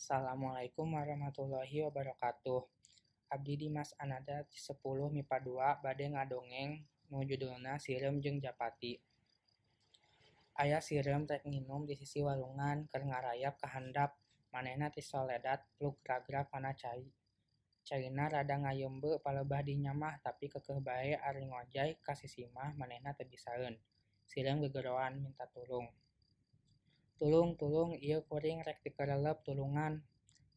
Assalamualaikum warahmatullahi wabarakatuh. Abdi Dimas Ananda 10 MIPA 2 bade ngadongeng nu judulna Sireum jeung Japati. Aya sireum rek nginum di sisi walungan keur ngarayap ka handap, manehna tisoledat plug ragrag kana cai. Caina rada ngayeumbeut palebah dinya mah tapi keukeuh bae ari ngojay ka sisi mah manehna teu bisaeun. Sireum gegeroan minta tulung. Tulung tulung ieu kuring rek tikerelep tulungan.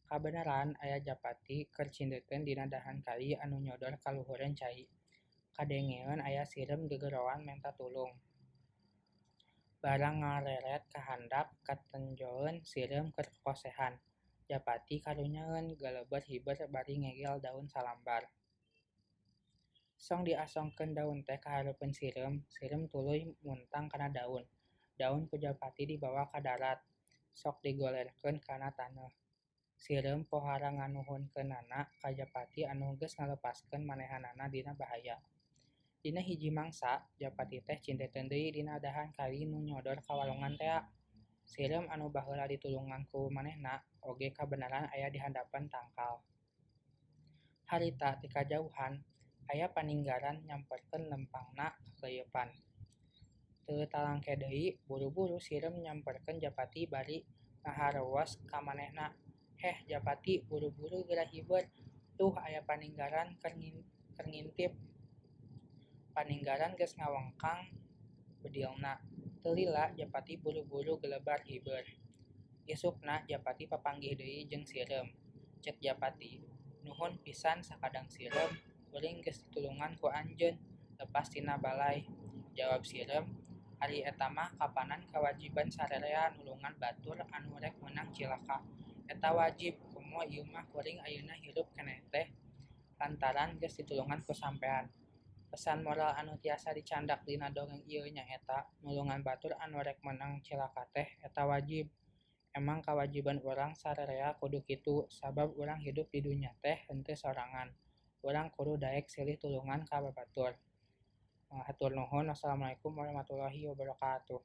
Kabeneran aya Japati keur cindeuteun dina dahan kai anu nyodor ka luhureun cai. Kadengeeun aya sireum gegeroan menta tulung. Barang ngareret ka handap katenjoeun sireum keur kokosehan. Japati karunyaeun galeber hiber bari ngegel daun salambar. Song diasongkeun daun teh ka hareupeun sireum, sireum tuluy muntang kana daun. Daun ku Japati dibawa ka darat, sok digolerkeun kana taneuh. Sireum pohara nganuhunkeunana ka Japati anu geus ngalepaskeun manehanana dina bahaya. Dina hiji mangsa, Japati teh cindeuteun deui dina dahan kai nu nyodor ka walungan tea. Sireum anu baheula ditulungan ku manehna oge kabeneran aya di handapeun tangkal. Harita ti kajauhan, aya paninggaran nyamperkeun lempangna kakeuyeupan. Teu talangke deui, buru-buru sireum nyamperkeun Japati bari ngaharewos ka manehna. Heh Japati, buru-buru geura hiber, tuh aya paninggaran keur ngintip. Paninggaran geus ngawengkang bedilna. Teu lila Japati buru-buru gelebar hiber. Isukna Japati papanggih deui jeung sireum. Cek Japati, nuhun pisan sakadang sireum, kuring geus ditulungan ku anjeun, lepas tina balai. Jawab sireum, ari eta mah kapanan kawajiban sarerea nulungan batur anu rek meunang cilaka. Eta wajib, komo ieu mah kuring ayeuna hirup keneh teh lantaran geus ditulungan ku sampean. Pesan moral anu tiasa dicandak dina dongeng ieu nyaeta nulungan batur anu rek meunang cilaka teh eta wajib. Emang kawajiban urang sarerea kudu kitu, sabab urang hidup di dunya teh henteu sorangan. Urang kudu daek silih tulungan ka babatur. Hatur nuhun, wassalamualaikum warahmatullahi wabarakatuh.